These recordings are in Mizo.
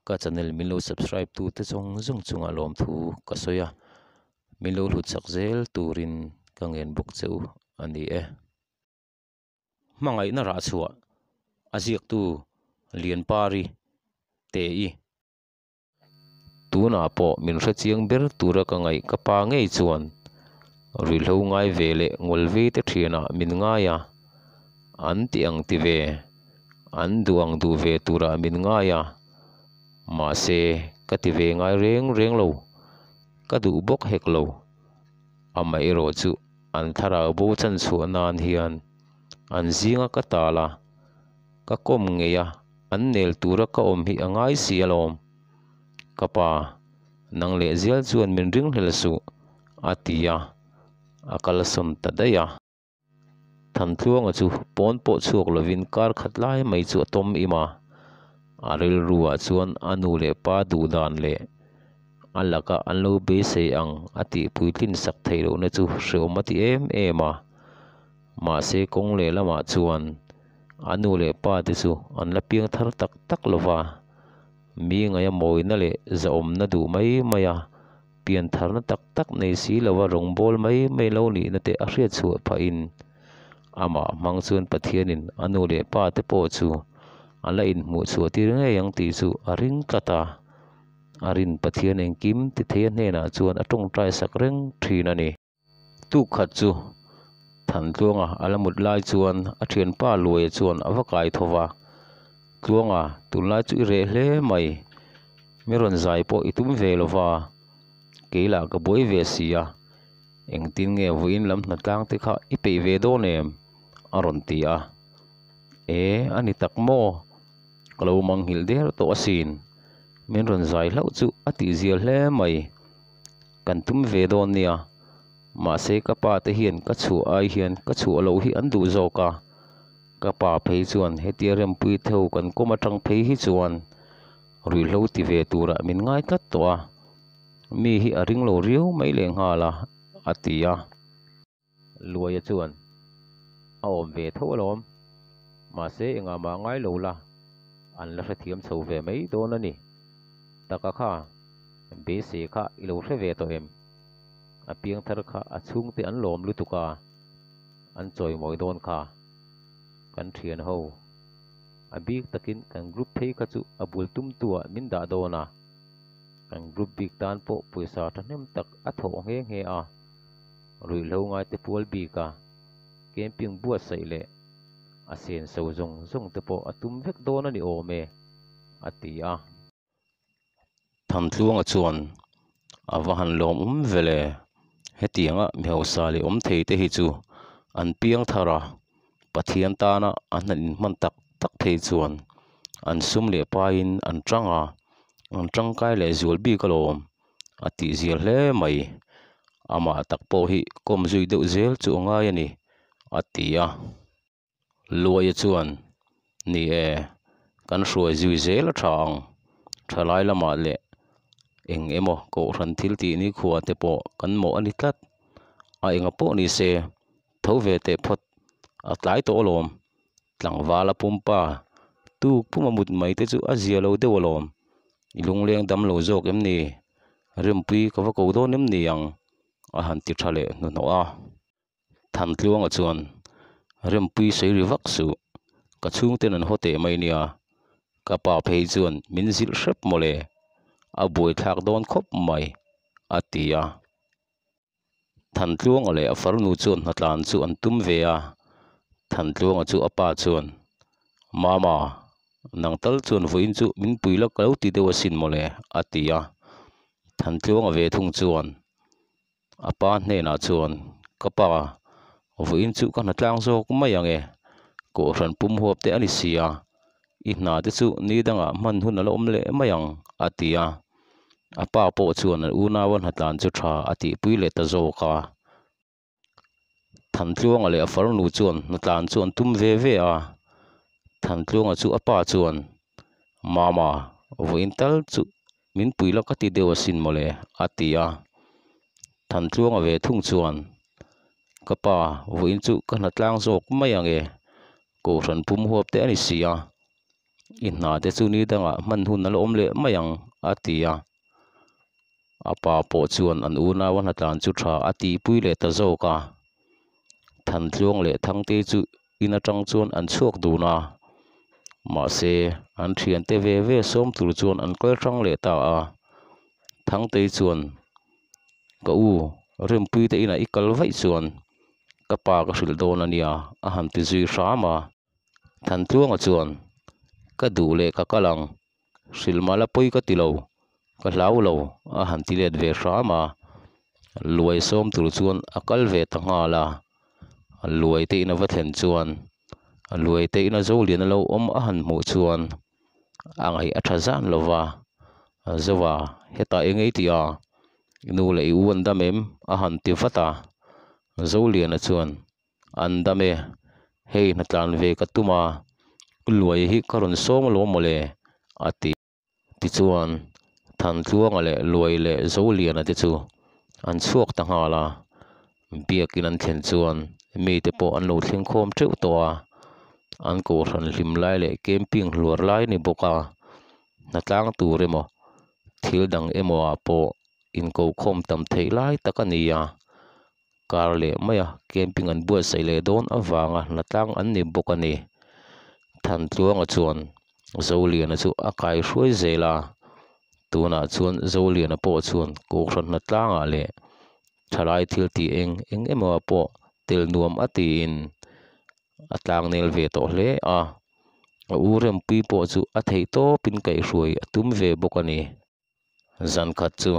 Ka channel min lo subscribe tu te zawng zawng chungah lawmthu ka sawi a, min lo hlut chak zel turin ka ngen bawk che u a ni e. Hmangaihna rah chhuah a ziaktu Lianpari Te-i. Tunah pawh min hrechiang ber tura ka ngaih ka pa ngei chuan ruihhlo ngai ve leh ngawlh vei te thianah min ngai a, an ti ang ti ve, an duh ang duh ve turah min ngai a, mahse ka ti ve ngai reng reng lo, ka duh bawk hek lo. Amaherawh chu an thlarau bo chan chhuah nan hian an zinga ka tal a, ka kawm ngei a. An nel tura ka awm hi a ngai si alawm. Ka pa, nang leh zial chuan min ringhlel suh, a ti a, a kalsawn ta daih a. Thantluanga chu pawn pawh chhuak lovin kar khat lai mai chu a tawm im a. A rilruah chuan a nu leh pa duh dan leh a laka an lo beisei ang a tih puitlin sak theih lohna chu hreawm a ti em em a. Mahse kawng leh lamah chuan A nu leh pa te chu an la piang thar tak tak lo va, mi ngaia mawina leh zahawmna duh mai mai a, pian tharna tak tak nei si lova rawngbâwl mai mai lo nihna te a hriat chhuah phahin amah hmang chuan Pathianin a nu leh pa te pawh chu a la inhmuh chhuah tir ngei ang tih chu a ring tlat a. A rin Pathian engkim ti theia hnenah chuan a tawngtai sak reng thin a ni. Tuk khat chu Thantluanga a la mut lai chuan a thianpa Luaia chuan a va kai tho va, Tluanga, tunlai chu i reh hle mai, mi rawn zai pawh i tum ve lo va, kei lah ka buai ve si a, engtin nge vawiin lam hnatlang te kha i peih ve dawn em? a rawn ti a. E, a ni tak maw? Ka lo manghilh der tawh asin, min rawn zai hlauh chu a tihzia hle mai. Kan tum ve dawn nia, mahse ka pa te hian ka chhuah ai hian ka chhuah loh hi an duh zawk a, ka pa phei chuan hetia rempui theu kan kawm atang phei hi chuan ruihhlo ti ve turah min ngai tlat tawh a, mi hi a ring lo riau mai leh nghal a, a ti a. Luaia chuan a awm ve tho alawm, mahse engah mah ngai lo la, an la hrethiam chho ve mai dawn a ni. Taka kha, beisei kha i lo hre ve tawh em? A piangthar kha a chhungte an lawm lutuk a, an chawimawi dawn kha. Kan thian ho, a bik takin kan group phei kha chu a bul tumtuah min dah dawn a, kan group bik tan pawh pawisa thahnem tak a thawh nghe nghe a. Ruihhlo ngaite pual bik a, camping buatsaih leh a senso zawng zawng te pawh a tum vek dawn a ni awm e, a ti a. Thantluanga chuan a va han lawmawm vele, hetianga mi hausa leh awm thei te hi chu an piang thar a, Pathian tana an han inhman tak tak phei chuan an sum leh paiin an tang a, an tangkai leh zual bik alawm. A tih zir hle mai. Amah tak pawh hi kawm zui deuh zel chu a ngai a ni, a ti a. Luaia chuan, Ni e, kan hruai zui zel a tha ang. Thalai lamah leh eng emaw kohhran thil tih nikhua te pawh kan mawh a ni tlat. A enga pawh ni se, tho ve teh phawt a tlai tawh alawm. Tlangval a pumpa tuk puma mut mai te chu a zia lo deuh alawm. I lungleng dam lo zawk em ni? Rempui ka va ko dawn em ni ang? A han ti tha leh hnuhnawh a. Thantluanga chuan, Rempui sawi ri vak suh, ka chhungten an haw teh mai nia. Ka pa phei chuan min zilh hrep mawle, a buaithlak dawn khawp mai, a ti a. Thantluanga leh a farnu chuan hnatlan chu an tum ve a, Thantluanga chu a pa chuan, Mama, nang tal chuan vawiin chu min pui la ka lo ti deuh asin mawle, a ti a. Thantluanga ve thung chuan a pa hnenah chuan, Ka pa, vawiin chu ka hnatlang zawk mai ang e, Kohhran pum huap te a ni si a, i hna te chu ni dangah hman hun a la awm leh mai ang, a ti a. A pa pawh chuan an unaua hnatlan chu tha a tihpui leh ta zawk a. Thantluanga leh a farnu chuan hnatlan chu an tum ve ve a. Thantluanga chu a pa chuan, Mama, vawiin tal chu min pui la ka ti deuh asin mawle, a ti a. Thantluanga ve thung chuan, Ka pa, vawiin chu ka hnatlang zawk mai ang e, Kohhran pum huap te a ni si a. I hna te chu ni dangah hman hun a la awm leh mai ang, a ti a. A pa pawh chuan an unaua hnatlan chu tha a tihpui leh ta zawk a. Thantluang leh Thangtei chu in atang chuan an chhuak dun a. Mahse, an thiante ve ve sawm tur chuan an kal hrang leh ta a. Thangtei chuan, Ka u, Rempuite inah i kal vaih chuan ka pa ka hrilh dawn a nia, a han ti zui hram a. Thantluanga chuan, Ka duh leh ka kal ang, hrilh mah la pawi ka ti lo, ka hlau lo, a han ti let ve hram a. Luai sawm tur chuan a kal ve ta nghal a. Luai te in a va thlen chuan, Luai te ina Zolian a lo awm a han hmuh chuan a ngaih a tha zan lo va. Zova, hetah eng ei tih a? I nu leh i u an dam em? a han ti vat a. Zoliana chuan, An dam e, hei hnatlan ve ka tum a, u Luaia hi ka rawn sawm alawm mawle, a ti. Tichuan, Thantluanga leh Luai leh Zoliana te chu an chhuak ta nghal a, biakin an thlen chuan mite pawh an lo thleng khawm teuh tawh a, an kohhran hlim lai leh camping hluar lai a ni bawk a, hnatlang tur emaw thil dang emaw ah pawh inkokhawm tam theih lai tak a ni a. Kar leh maia camping an buatsaih leh dawn avanga hnatlang an ni bawk a ni. Thantluanga chuan Zoliana chu a kai hruai zel a, tunah chuan Zoliana pawh chuan Kohhran hnatlangah leh thalai thil tih eng eng emaw ah pawh tel nuam a tiin a tlangnel ve tawh hle a, a u Rempui pawh chu a theih tawpin kaihhruai a tum ve bawk a ni. Zan khat chu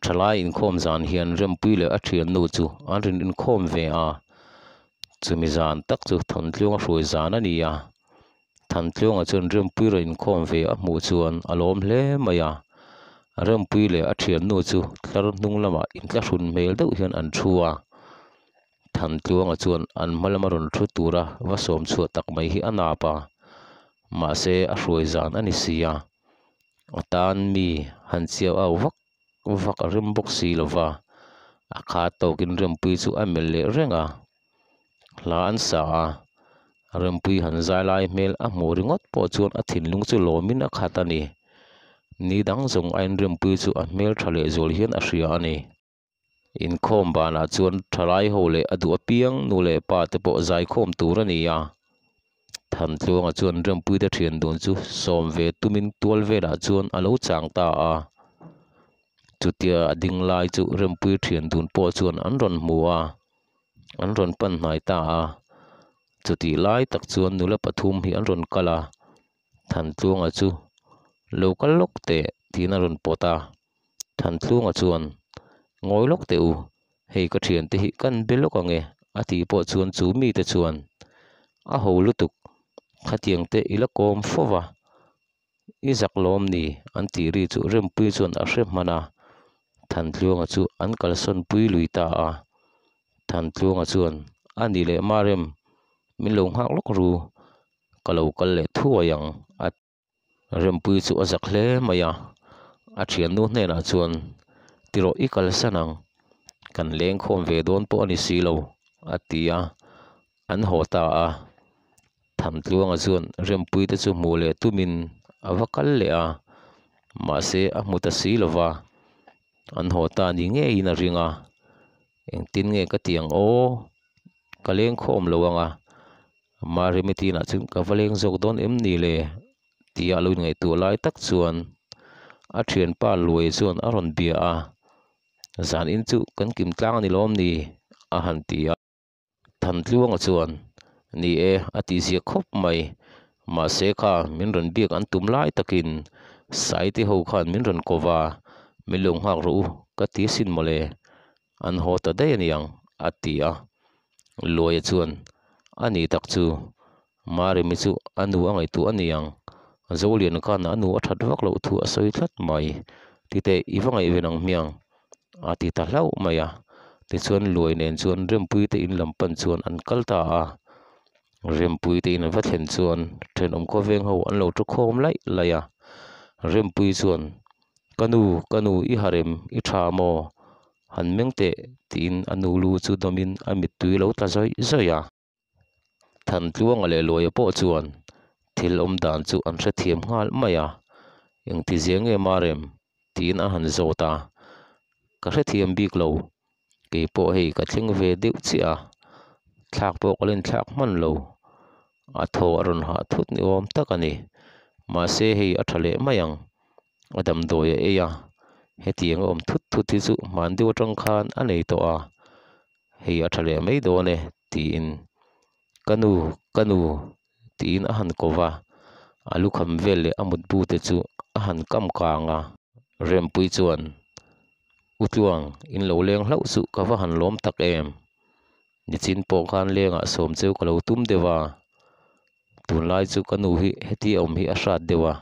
thalai inkhawm zan hian Rempui leh a thiannu chu an rawn inkhawm ve a, chumi zan tak chu Thantluanga hruai zan a ni a, Thantluanga chuan Rempui rawn inkhawm ve a hmuh chuan a lawm hle mai a, Rempui leh a thiannu chu tlar hnung lamah intlahrun hmel deuh hian an thu a, Thantluanga chuan an hma lama rawn thu tura va sawm chhuah tak mai hi a nap a, mahse a hruai zan a ni si a. A tan mi han chiau au vak vak a rem bawk si lo va, a khat tawkin Rempui chu a melh leh reng a, hla an sa a, Rempui han zai lai hmel a hmuh ringawt pawh chuan a thinlung chu lawmin a khat a ni. Ni dang zawng aiin Rempui chu a hmel tha lehzual hian a hria a ni. Inkhawm banah chuan thalai ho leh a duh apiang nu leh pa te pawh zaikhawm tur a ni a. Thantluanga chuan Rempuite thian dun chu sawm ve tumin tual velah chuan a lo chang ta a. Chutia a ding lai chu Rempui thian dun pawh chuan an rawn hmu a, an rawn pan hnai ta a. Chutih lai tak chuan nula pathum hi an rawn kal a, Thantluanga chu lo kal lawk teh tiin a rawn pawt a. Thantluanga chuan, Ngawi lawk teh u, hei ka thiante hi kan be lawk ang e, a tih pawh chuan chu mite chuan, A ho lutuk, khatiang te i la kawm fo va, i zak lawm ni, an tih ri chu Rempui chuan a hre hman a. Thantluanga chu an kalsawn pui lui ta a. Thantluanga chuan, A ni leh Marem, min lo nghak lawk ru, ka lo kal leh thuai ang, a ti. Rempui chu a zak hle mai a, a thiannu hnenah chuan, Tirawh i kalsan ang, kan lengkhawm ve dawn pawh a ni si lo, a ti a, an haw ta a. Thamtluanga chuan Rempui te chu hmuh leh tumin a va kal leh a, mahse a hmu ta si lo va, an haw ta ni ngeiin a ring a, Engtin nge ka ti ang aw, ka lengkhawm lo ang a, Maremi tinah chuan ka va leng zawk dawn em ni le? tia a lo inngaihtuah lai tak chuan a thianpa Luai chuan a rawn bia a, Zan in chu kan kim tlang a ni lawm ni? a han ti a. Thantluanga chuan, Ni e, a tihzia khawp mai. Mahse kha min rawn biak an tum lai takin Saite ho khan min rawn ko va, min lo nghak rawh u ka ti asin mawle. An haw ta daih a niang, a ti a. Luaia chuan, A ni tak chu, Maremi chu a nu a ngaihtuah a niang. Zolian khan a nu a that vak loh thu a sawi tlat mai. Titeh, i va ngaih ve nang hmiang, a ti ta hlauh mai a. Tichuan Luai nen chuan Rempuii te in lam pan chuan an kal ta a. Rempuii te in an va thlen chuan thenawm khawveng ho an lo thu khawm laih laih a. Rempuii chuan, Ka nu, ka nu, i harem, i tha maw? Han meng teh, tiin a nu lu chu dawmin a mittui lo tla zawih zawih a. Thantluanga leh Luaia pawh chuan Thil awm dan chu an hrethiam nghal mai a, Engtizia nge Marem? tiin a han zawt a. Ka hrethiam bik lo, kei pawh hei ka thleng ve deuh chiah a, thlak pawh ka la inthlak hman lo. A thaw a rawn hah thut ni awm tak a ni. Mahse hei a tha leh mai ang, a damdawi a ei a, hetiang a awm thut thut hi chu hman deuh atang khan a nei tawh a, hei a tha leh mai dawn e tiin ka nu ka nu tiin a han ko va, a lukham vel leh a mutbu te chu a han kam kang a. Rempui chuan, U Tluang, in lo leng hlauh chu ka va han lawm tak em? Nichin pawh khan lengah sawm cheu ka lo tum deuh a, tunlai chu ka nu hi heti awm hi a hrat deuh a,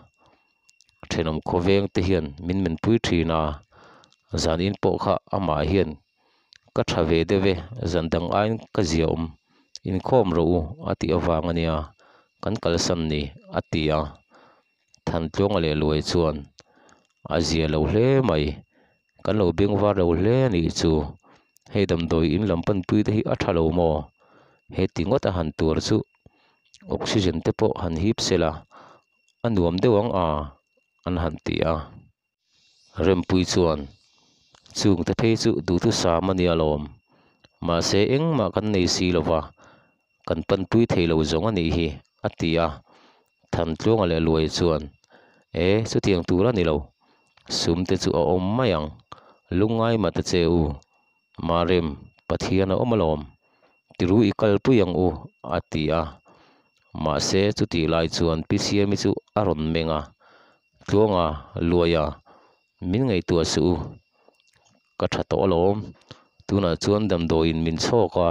thenawm khawveng te hian min menpui thin a, zanin pawh kha amah hian ka tha ve deuh e, zan dang aiin ka zia awm, inkhawm rawh u a tih avang a nia, kan kalsan ni a ti a, Thantluanga leh Luai chuan a zia lo hle mai, kan lo bengvar lo hle a nih chu, hei damdawi in lam panpui te hi a tha lo maw? Heti ngawt a han tuar chu oxygen te pawh han hip sela a nuam deuh ang a an han ti a. Rempui chuan chungte phei chu duhthusam a nia lawm, mahse engmah kan nei si lo va, kan panpui thei lo zawng a nih hi a ti a. Thantluanga leh Luai chuan E chutiang tur a ni lo, sum te chu a awm mai ang, lungngai mah ta che u, Marem, Pathian a awm alawm, tiru i kalpui ang u, a ti a. Mahse, chutih lai chuan Pi Siami chu a rawn meng a, Tluanga, Luaia, min ngaihtuah suh u, ka tha tawh alawm, tunah chuan damdawiin min chhawk a,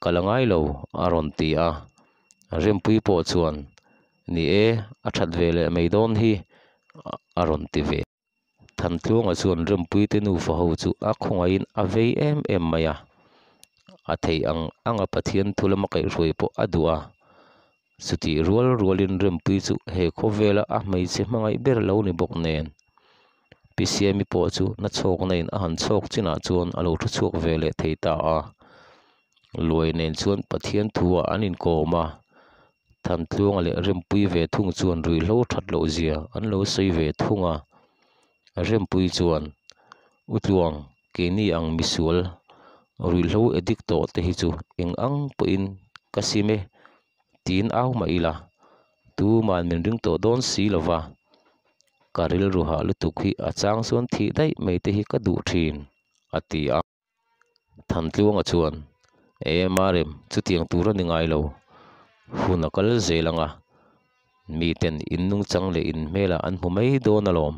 ka la ngai lo, a rawn ti a. Rempui pawh chuan, Ni e, a that ve leh mai dawn hi, a rawn ti ve. Thantluanga chuan Rempuite nufa ho chu a khawngaihin a vei em em mai a, a theih ang anga Pathian thu lama kaihhruai pawh a duh a. Chutih rual rualin Rempui chu he khawvela a hmeichhe hmangaih ber lo ni bawk nen, Pi Siami pawh chu na chhawkna in a han chhawk chinah chuan a lo thu chhuak ve leh thei ta a. Luai nen chuan Pathian thu ah an inkawm a, Thantluanga leh Rempui ve thung chuan ruihhlo that loh zia an lo sawi ve thung a. Rempui chuan, U Tluang, keini ang misual ruihhlo addict tawh te hi chu eng ang pawhin ka sim e tiin au mah ila, tuma'n min ring tawh dawn si lo va, ka rilru hah lutuk hi a chang chuan thih daih mai te hi ka duh thin, a ti a. Thantluanga chuan, E Marem, chutiang tur a ni ngai lo. Hun a kal zel ang a, miten in nungchang leh in hmelah an hmu mai dawn alawm.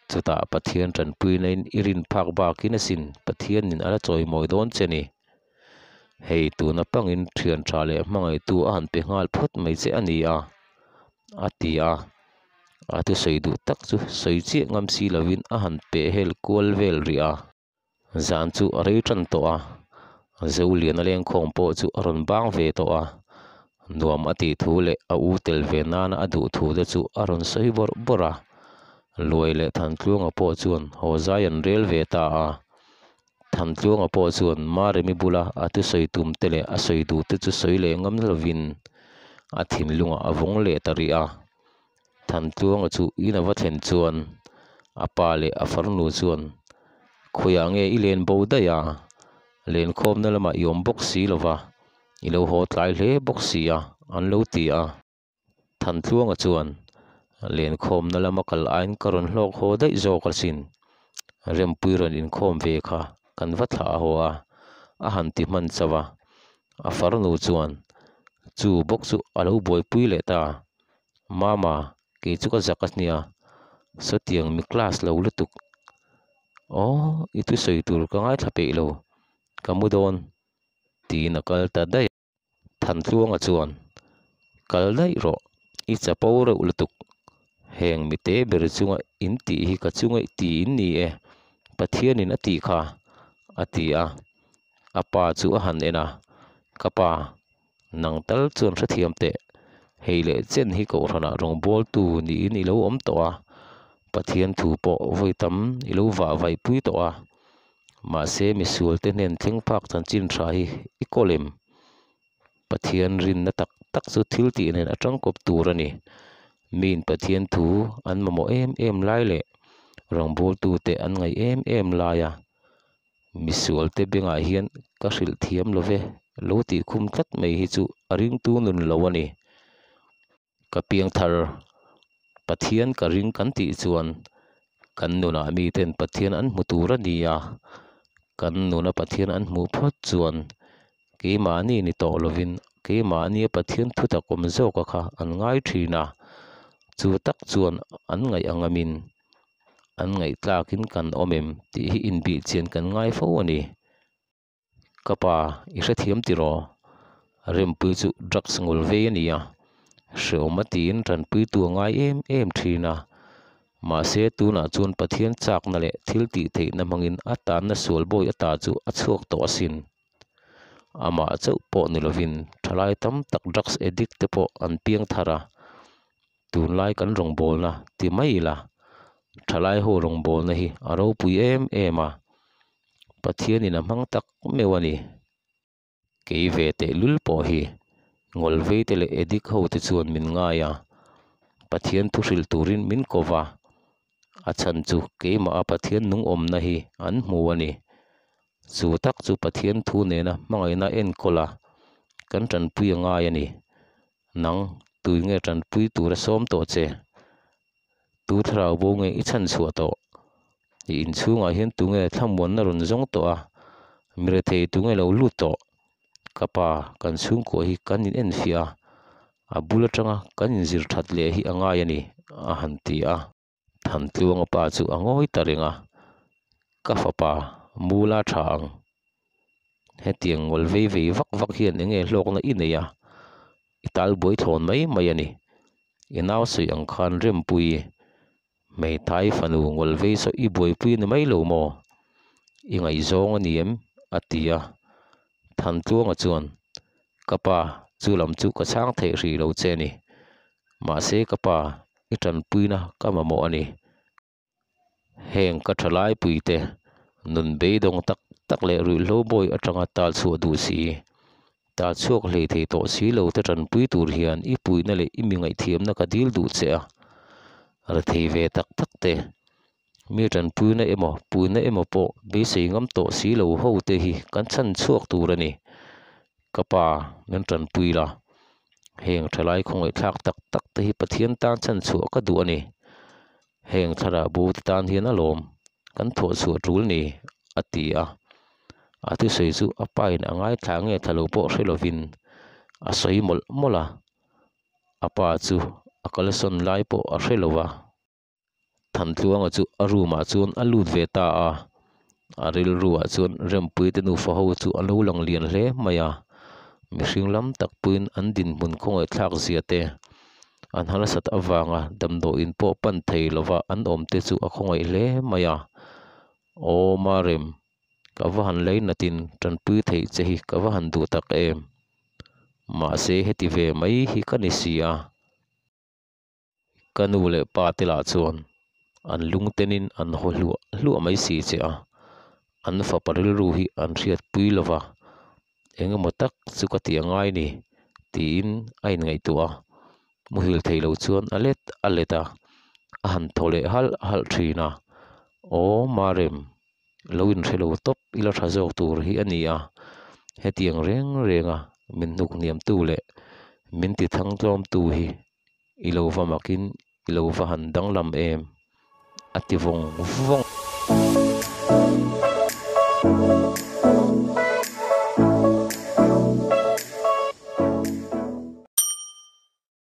Chutah Pathian tanpuina in i rin phak bakin asin Pathianin a la chawimawi dawn che ni. Hei tuna pangin thian tha leh hmangaihtu a han pe nghal phawt mai che a ni a, a ti a. A thusawi duh tak chu sawi chiah ngam si lovin a han peh hel kual vel rih a. Zan chu a rei tan tawh a, Zoliana lengkhawm pawh chu a rawn bang ve tawh a, nuam a tih thu leh a u tel ve nana a duh thu te chu a rawn sawi bawrh bawrh a, Luai leh Thantluanga pawh chuan haw zai an rel ve ta a, Thantluanga pawh chuan Maremi bula a thusawi tum te leh a sawi duh te chu sawi leh ngam lovin a thinlungah a vawng leh ta rih a. Thantluanga chu in a va thlen chuan a pa leh a farnu chuan khawiah nge i len bo daih a, lenkhawmna lamah i awm bawk si lo va, i lo haw tlai hle bawk si a, an lo ti a. Thantluanga chuan lenkhawmna lama kal aiin ka rawn hlawk haw daih zawk asin, Rempui rawn inkhawm ve kha kan va thlah a haw a, a han ti hman chauh a. A farnu chuan chu bawk chu a lo buaipui leh ta. Mama, kei chu ka zak a nia, sawtiang mi class lo lutuk. Aw, i thusawi tur ka ngaithla peih lo, ka mu dawn, tiin a kal ta daih a. Thantluanga chuan, Kal daih rawh, i chapo reuh lutuk. Heng mite ber chunga in tih hi ka chunga i ti in ni e, Pathianin a tih kha, a ti a. A pa chu a han en a, Ka pa, Nang tal chuan hrethiam teh, hei leh chen hi kohhranah rawngbawltu niin i lo awm tawh a, Pathian thu pawh vawi tam i lo vah vaihpui tawh a, mahse misualte hnen thleng phak chanchin tha hi i kawl em? Pathian rinna tak tak chu thil tih nen a tangkawp tur a ni. Miin Pathian thu an mamawh em em lai leh rawngbawltute an ngaih em em laia misualte bengah hian ka hrilh thiam lo ve lo tih khum tlat mai hi chu a ringtu nun lo a ni. Ka piangthar Pathian ka ring kan tih chuan kan nunah miten Pathian an hmu tur a ni a, kan nuna Pathian an hmuh phawt chuan keimahni ni tawh lovin keimahnia Pathian thutak awm zawka kha an ngai thin a, chu tak chuan an ngaih ang amin an ngaihtlakin kan awm em tih hi inbihchian kan ngai fo a ni. Ka pa, i hrethiam tiraw? Rempuii chu drugs ngul vei a ni a, hreawm a tiin tanpuitu a ngai em em thin a. Mahse, tunah chuan Pathian chakna leh thil tih theihna hmangin a tanna sual bawi ata chu a chhuak tawh asin. Amah chauh pawh ni lovin thalai tam tak drugs addict te pawh an piang thar a, tunlai kan rawngbawlna ti mai ila, thalai ho rawngbawlna hi a ropui em em a, Pathianin a hmang tak meuh a ni. Kei ve tehlul pawh hi Ngawlveite leh Edik ho te chuan min ngai a, Pathian thu hrilh turin min ko va, a chhan chu keimaha Pathian nung awmna hi an hmu a ni. Chu tak chu Pathian thu nena hmangaihna enkawl a, kan tanpui a ngai a ni. Nang, tui nge tanpui tura sawm tawh che? Tu thlarau bo nge i chhan chhuah tawh? I inchhungah hian tunge thlamuanna rawn zawng tawh a, mi rethei tunge lo lut tawh? Ka pa, kan chhungkua hi kan in enfiah a, a bul atanga kan inzir that leh hi a ngai a ni, a han ti a. Thantluanga pa chu a ngawi ta reng a, Ka fapa, Mula tha ang. Hetiang ngawl vei vei vak vak hian enge hlawkna i nei a, i talbuai thlawn mai mai a ni. I nau sawi ang khan Rempui, hmeithai fanu ngawl vei saw i buaipui ni mai lo maw? I ngaihzawng a ni em? a ti a. Thantluanga chuan, Ka pa, chu lam chu ka chhang theih hrih lo che a ni. Mahse ka pa, i tanpuina ka mamawh a ni. Heng ka thalai puite nun beidawng tak tak leh ruihhlo bawi atanga tal chhuah duh si, tal chhuak hlei thei tawh si lo te tanpui tur hian i puihna leh i mi ngaihthiamna ka dil duh che a. Rethei ve tak tak te, mi tanpuina emaw puihna emaw pawh beisei ngam tawh si lo ho te hi kan chhan chhuak tur a ni. Ka pa, min tanpui la. Heng thalai khawngaihthlak tak tak te hi Pathian tan chhan chhuah ka duh a ni. Heng thlarau bo te tan hian a lawm kan thawh chhuah tul ni, a ti a. A thusawi chu a pain a ngaithla nge thla lo pawh hre lovin a sawi mawlh mawlh a. A pa chu a kalsawn lai pawh a hre lo va. Thantluanga chu a room ah chuan a lut ve ta a. A rilru ah chuan Rempuite nufa ho chu a lo lang lian hle mai a. Mihring lam tak puiin an dinhmun khawngaihthlak zia te An harsat avanga damdawiin pawh pan thei lova an awm te chu a khawngaih hle mai a. Aw Marem, ka va han lainatin tanpui theih che hi ka va han duh tak em. Mahse heti ve mai hi ka ni si a. Ka nu leh pa te lah chuan an lungtenin an haw hluah hluah mai si che a. An fapa rilru hi an hriatpui lova. Eng emaw tak chu ka ti a ngai ni tiin a inngaihtuah a, muhil thei lo chuan a let a let a, a han thaw leh halh halh thin a, Aw Marem, lo inhre lo tawp ila tha zawk tur hi a ni a, hetiang reng renga min hnuk hniamtu leh min ti thangtlawmtu hi i lo va makin i lo va han danglam em a ti vawng vawng.